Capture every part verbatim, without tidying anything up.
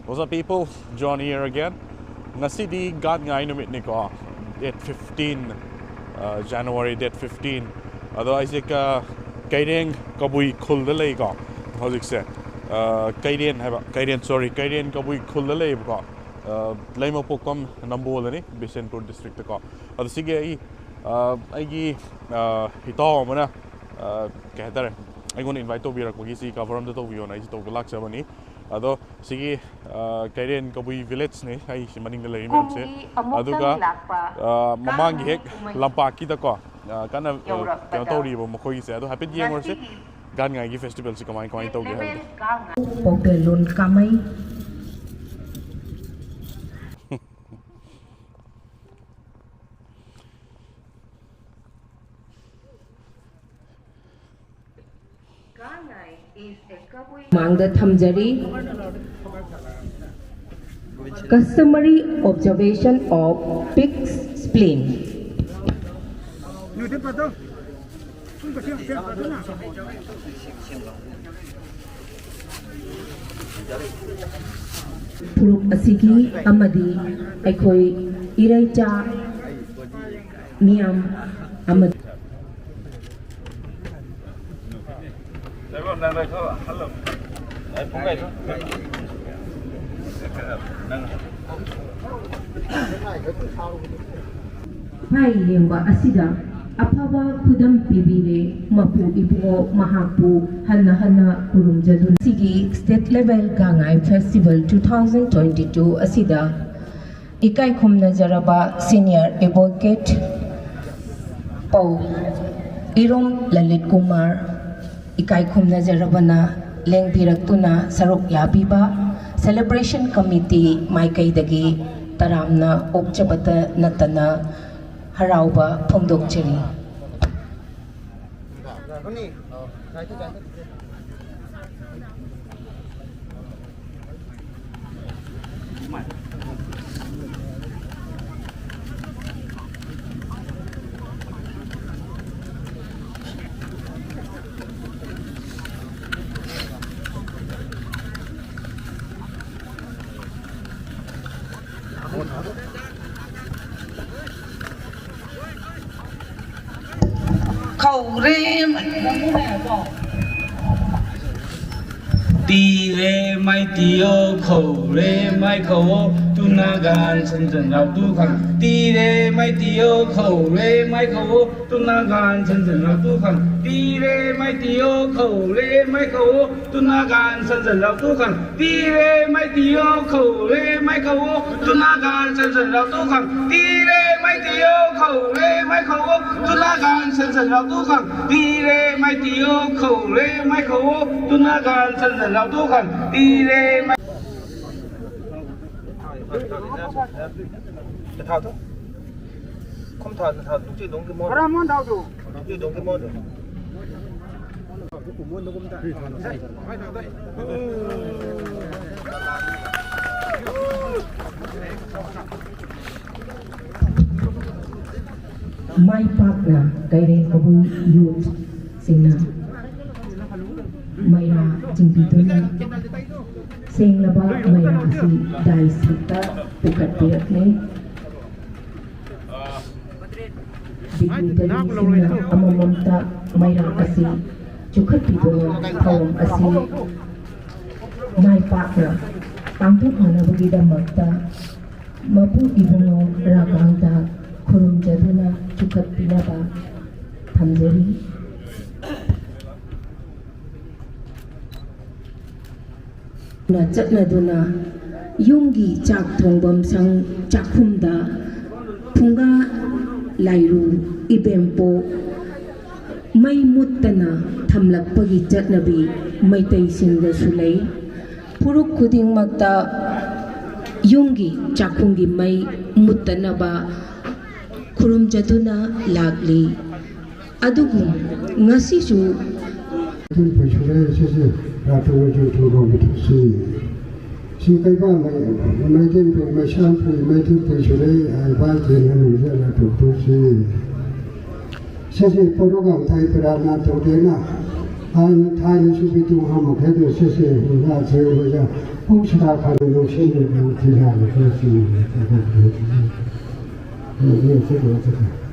What's up, people? John here again. ꯉꯁꯤꯗꯤ ꯒꯥꯟ ꯉꯥꯏ ꯅꯨꯃꯤꯠꯅꯤꯀꯣ, date fifteen, uh, January date fifteen. ꯑꯗꯣ ꯑꯩꯁꯦ ꯀ- ꯀꯩꯔꯦꯡ ꯀꯕꯨꯏ ꯈꯨꯜꯗ ꯂꯩꯀꯣ ꯍꯧꯖꯤꯛꯁꯦ꯫ Uh, ꯀꯩꯔꯦꯟ ꯍꯥꯏꯕ, ꯀꯩꯔꯦꯟ, sorry, ꯀꯩꯔꯦꯟ ꯀꯕꯨꯏ ꯈꯨꯜꯗ ꯂꯩꯌꯦꯕꯀꯣ꯫ Uh, ꯂꯩꯃꯄꯣꯛꯄꯝ ꯅꯝꯕꯣꯜꯗꯅꯤ, ꯕꯤꯁꯦꯟꯄꯨꯔ district ꯀꯣ꯫ ꯑꯗꯣ ꯁꯤꯒꯤ ꯑꯩ, uh, ꯑꯩꯒꯤ, uh, ꯏꯇꯥꯎ ꯑꯃꯅ, uh, ꯀꯩ ꯍꯥꯏꯇꯥꯔꯦ, ꯑꯩꯉꯣꯟꯗ invite ꯇꯧꯕꯤꯔꯛꯄꯒꯤ ꯁꯤ cover ꯑꯝꯇ ꯇꯧꯕꯤꯌꯣꯅ ꯑꯩꯁꯦ ꯇꯧꯕ ꯂꯥꯛꯆꯕꯅꯤ꯫ ꯑꯗꯣ ꯁꯤꯒꯤ, ꯑ, ꯀꯩꯔꯦꯟ ꯀꯕꯨꯏ villageꯅꯤ ꯑꯩ ꯁꯤ ꯃꯅꯤꯡꯗ ꯂꯩꯔꯤ ꯃꯌꯥꯝꯁꯦ꯫ ꯀꯨꯝꯒꯤ ꯑꯃꯨꯛꯇꯪ ꯑꯗꯨꯒ, ꯂꯥꯛꯄ ꯑ, ꯃꯃꯥꯡꯒꯤ ꯍꯦꯛ ꯀꯥꯡ ꯀꯨꯝꯍꯩ ꯂꯝꯄꯥꯛꯀꯤꯗꯀꯣ, ꯑ, ꯀꯟꯅ, ꯑ, ꯌꯧꯔꯛꯄꯗ ꯀꯩꯅꯣ ꯇꯧꯔꯤꯕ ꯃꯈꯣꯏꯒꯤꯁꯦ꯫ ꯑꯗꯣ ꯍꯥꯏꯐꯦꯠ ꯌꯦꯡꯉꯨꯔꯁꯤ, ꯉꯁꯤꯒꯤ ꯒꯥꯟꯉꯥꯏꯒꯤ festivalꯁꯤ ꯀꯃꯥꯏ ꯀꯃꯥꯏ ꯇꯧꯒꯦ ꯍꯥꯏꯕꯗꯣ꯫ ꯄꯥꯎꯄꯦꯂꯣꯟ ꯀꯥꯃꯩ꯫ ꯃꯥꯡꯗ ꯊꯝꯖꯔꯤ꯫ Customary observation of pig's spleen. ꯐꯨꯔꯨꯞ ꯑꯁꯤꯒꯤ ꯑꯃꯗꯤ ꯑꯩꯈꯣꯏ ꯏꯔꯩꯆꯥ ꯃꯤꯌꯥꯝ ꯑꯃꯗꯤ ꯍꯥꯏ ꯌꯦꯡꯕ ꯑꯁꯤꯗ ꯑꯐꯕ ꯈꯨꯗꯝ ꯄꯤꯕꯤꯔꯦ꯫ ꯃꯄꯨ ꯏꯕꯨꯡꯉꯣ ꯃꯍꯥꯛꯄꯨ ꯍꯟꯅ ꯍꯟꯅ ꯈꯨꯔꯨꯝꯖꯗꯨꯅ ꯁꯤꯒꯤ state level ꯒꯥꯡꯉꯥꯏ festival two thousand twenty two ꯑꯁꯤꯗ ꯏꯀꯥꯏ ꯈꯨꯝꯅꯖꯔꯕ senior advocate ꯄꯧ ꯏꯔꯣꯝ ꯂꯂꯤꯠ ꯀꯨꯃꯥꯔ ꯏꯀꯥꯏ ꯈꯨꯝꯅꯖꯔꯕꯅ ꯂꯦꯡꯕꯤꯔꯛꯇꯨꯅ ꯁꯔꯨꯛ ꯌꯥꯕꯤꯕ celebration committee ꯃꯥꯏꯀꯩꯗꯒꯤ ꯇꯔꯥꯝꯅ ꯑꯣꯛꯆꯕꯇ ꯅꯠꯇꯅ ꯍꯔꯥꯎꯕ ꯐꯣꯡꯗꯣꯛꯆꯔꯤ꯫ ꯈꯧꯔꯦ꯫ ꯇꯤꯔꯦ ꯃꯥꯏ ꯇꯤꯌꯣ ꯈꯧꯔꯦ ꯃꯥꯏ ꯈꯧꯋꯣ ꯇꯨꯅꯥꯒꯥꯟ ꯁꯟꯖꯟ ꯂꯥꯎ ꯇꯨꯈꯪ꯫ ꯇꯤꯔꯦ ꯃꯥꯏ ꯇꯤꯌꯣ ꯈꯧꯔꯦ ꯃꯥꯏ ꯈꯧꯋꯣ ꯇꯨꯅꯥꯒꯥꯟ ꯁꯟꯖꯟ ꯂꯥꯎ ꯇꯨꯈꯪ꯫ ꯇꯤꯔꯦ ꯃꯥꯏ ꯇꯤꯌꯣ ꯈꯧꯔꯦ ꯃꯥꯏ ꯈꯧꯋꯣ ꯇꯨꯅꯥꯒꯥꯟ ꯁꯟꯖꯟ ꯂꯥꯎ ꯇꯨꯈꯪ꯫ ꯇꯤꯔꯦ ꯃꯥꯏ ꯇꯤꯌꯣ ꯈꯧꯔꯦ ꯃꯥꯏ ꯈꯧꯋꯣ ꯇꯨꯅꯥꯒꯥꯟ ꯁꯟꯖꯟ ꯂꯥꯎ ꯇꯨꯈꯪ꯫ ꯇꯤꯔꯦ ꯃꯥꯏ ꯇꯤꯌꯣ ꯈꯧꯔꯦ ꯃꯥꯏ ꯈꯧꯋꯣ ꯇꯨꯅꯥꯒꯥꯟ ꯁꯟꯖꯟ ꯂꯥꯎ ꯇꯨꯈꯪ꯫ ꯇꯤꯔꯦ ꯃꯥꯏ ꯇꯤꯌꯣ ꯈꯧꯔꯦ ꯃꯥꯏ ꯈꯧꯋꯣ ꯇꯨꯅꯥꯒꯥꯟ ꯁꯟꯖꯟ ꯂꯥꯎ ꯇꯨꯈꯪ꯫ ꯇꯤꯔꯦ ꯃꯥꯏ ꯊꯥꯎ ꯊꯥꯎ꯫ ꯈꯨꯝ ꯊꯥꯎ ꯊꯥꯎ ꯅꯨꯡꯆꯤ ꯗꯣꯡꯒꯤ ꯃꯣꯟ꯫ ꯈꯔ ꯃꯣꯟ ꯊꯥꯎꯗꯨ꯫ ꯅꯨꯡꯆꯤ ꯗꯣꯡꯒꯤ ꯃꯣꯟ꯫ ꯃꯥꯏ ꯄꯥꯛꯅ ꯀꯩꯔꯦꯡ ꯀꯕꯨꯏ ꯌꯨꯠꯁꯤꯡꯅ ꯃꯩꯔꯥ ꯆꯤꯡꯕꯤꯗꯨꯅ ꯁꯦꯡꯂꯕ ꯃꯩꯔꯥ ꯑꯁꯤ ꯗꯥꯏꯁ ꯃꯊꯛꯇ ꯄꯨꯈꯠꯄꯤꯔꯛꯂꯦ꯫ ꯗꯤꯒꯅꯤꯇꯔꯤꯁꯤꯡꯅ ꯑꯃꯃꯝꯇ ꯃꯩꯔꯥ ꯑꯁꯤ ꯆꯨꯈꯠꯄꯤꯗꯨꯅ ꯊꯧꯔꯝ ꯑꯁꯤ ꯃꯥꯏ ꯄꯥꯛꯅ ꯄꯥꯡꯊꯣꯛꯅꯅꯕꯒꯤꯗꯃꯛꯇ ꯃꯄꯨ ꯏꯕꯨꯡꯉꯣ ꯔꯥꯀꯥꯡꯗ ꯈꯨꯔꯨꯝꯖꯗꯨꯅ ꯆꯨꯈꯠꯄꯤꯅꯕ ꯊꯝꯖꯔꯤ꯫ ꯆꯠꯅꯗꯨꯅ ꯌꯨꯝꯒꯤ ꯆꯥꯛ ꯊꯣꯡꯐꯝ ꯁꯪ ꯆꯥꯛꯈꯨꯝꯗ ꯐꯨꯡꯒꯥ ꯂꯥꯏꯔꯨ ꯏꯕꯦꯝꯄꯣꯛ ꯃꯩ ꯃꯨꯠꯇꯅ ꯊꯝꯂꯛꯄꯒꯤ ꯆꯠꯅꯕꯤ ꯃꯩꯇꯩꯁꯤꯡꯗꯁꯨ ꯂꯩ꯫ ꯐꯨꯔꯨꯞ ꯈꯨꯗꯤꯡꯃꯛꯇ ꯌꯨꯝꯒꯤ ꯆꯥꯛꯈꯨꯝꯒꯤ ꯃꯩ ꯃꯨꯠꯇꯅꯕ ꯈꯨꯔꯨꯝꯖꯗꯨꯅ ꯂꯥꯛꯂꯤ꯫ ꯑꯗꯨꯕꯨ ꯉꯁꯤꯁꯨ ꯑꯗꯨꯝ ꯄꯨꯁꯤꯜꯂꯦ꯫ ꯁꯤꯁꯦ ꯔꯥꯇꯣꯡ ꯇꯦꯡꯊꯣꯛ ꯀꯧꯕ ꯊꯣꯛꯁꯤ꯫ ꯁꯤ ꯀꯩꯕꯥ ꯃꯩ-, ꯃꯩꯇꯩ ꯃꯩꯁꯥꯡ ꯐꯨꯏ, ꯃꯩꯇꯩ ꯄꯨꯁꯤꯜꯂꯦ ꯍꯥꯏꯕ ꯀꯦꯅ ꯅꯨꯃꯤꯠ ꯔꯥꯇꯣꯡ ꯊꯣꯛꯁꯤ꯫ ꯁꯤꯁꯦ ꯄꯣꯔꯣꯒ꯭ꯔꯥꯝ ꯊꯥꯏ ꯄꯔꯥꯅ ꯇꯧꯗꯦꯅ ꯍꯥꯏꯅ ꯊꯥꯏꯅꯁꯨ ꯕꯤꯗꯨ ꯍꯥꯝꯃꯛꯈ꯭ꯔꯦ꯫ ꯑꯗꯨ ꯁꯤꯁꯦ ꯉꯥꯁꯦ ꯑꯣꯏꯅ ꯄꯨꯡ ꯁꯤꯔꯥ ꯈꯥꯟꯅ ꯂꯧꯁꯤꯟꯕ ꯊꯤꯔꯥꯅ ꯈꯔ ꯆꯤꯡꯕ꯫ ꯎꯝ, ꯎꯝ, ꯎꯝ, ꯎꯝ꯫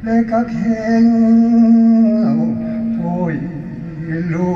ꯂꯩꯀꯛ ꯍꯦꯡ ꯄꯣꯏ ꯂꯨ꯫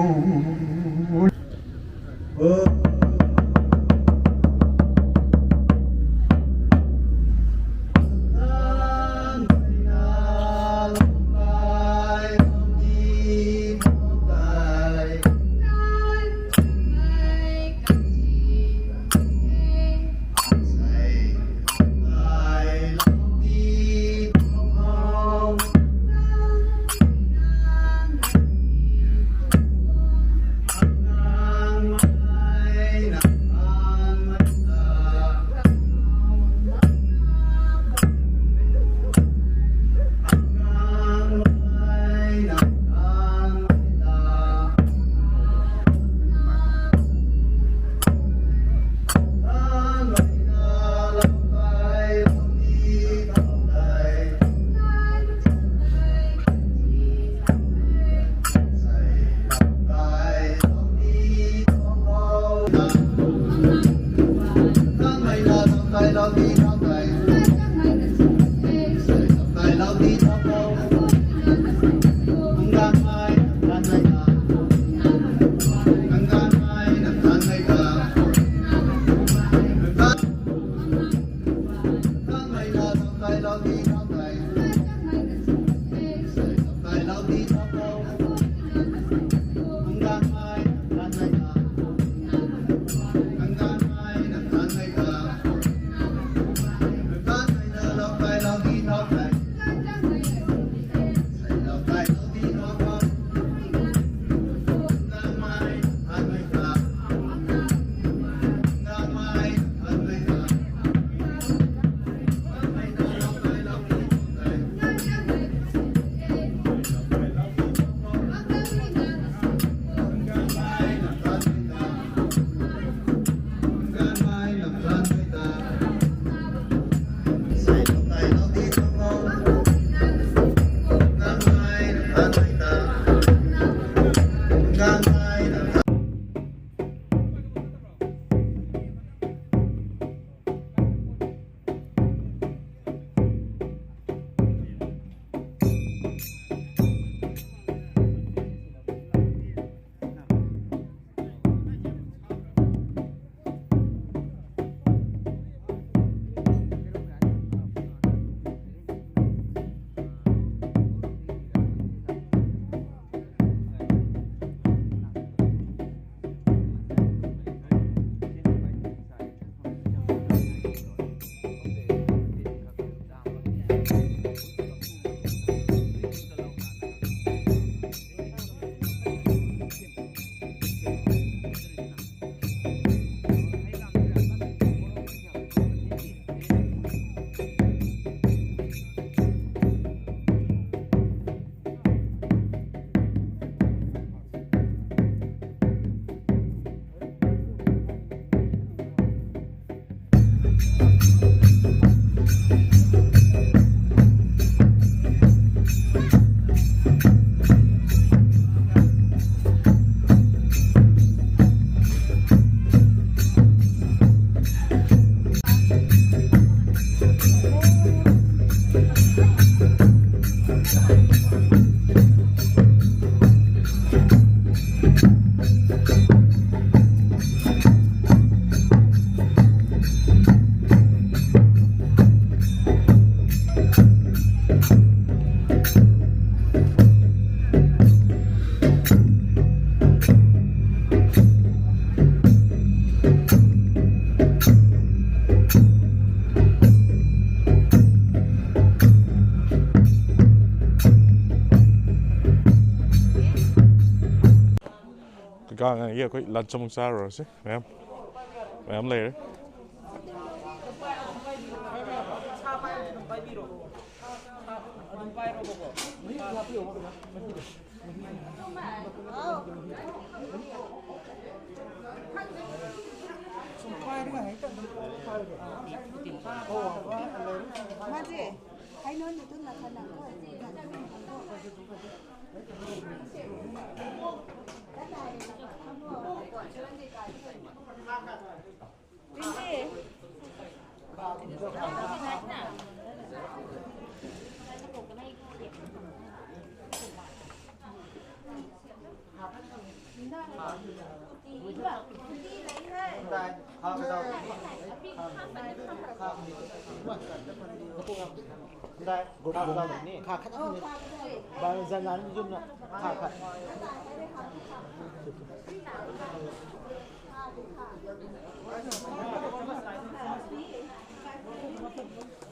ꯀꯀꯥ, ꯉꯥꯏꯒꯤ, ꯑꯩꯈꯣꯏ lunch ꯑꯃꯨꯛ ꯆꯥꯔꯨꯔꯁꯤ꯫ ꯃꯌꯥꯝ, ꯃꯌꯥꯝ ꯂꯩꯔꯦ꯫ ꯃꯥꯁꯦ ꯍꯩꯅꯧ ꯑꯅꯤꯗꯨ ꯅꯥꯀꯟ ꯅꯥꯀꯟ꯫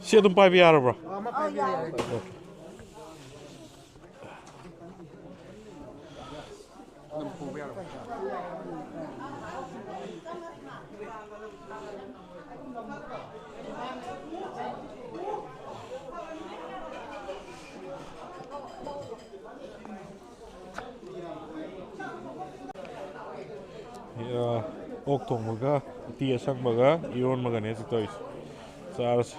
ꯁꯤ ꯑꯗꯨꯝ ꯄꯥꯏꯕ ꯌꯥꯔꯕ꯭ꯔꯣ? ꯑꯣꯛ ꯊꯣꯡꯕꯒ ꯎꯇꯤ ꯑꯁꯪꯕꯒ ꯏꯔꯣꯟꯕꯒꯅꯦ ꯍꯧꯖꯤꯛ ꯇꯧꯔꯤꯁꯦ꯫ ꯆꯥꯔꯁꯤ꯫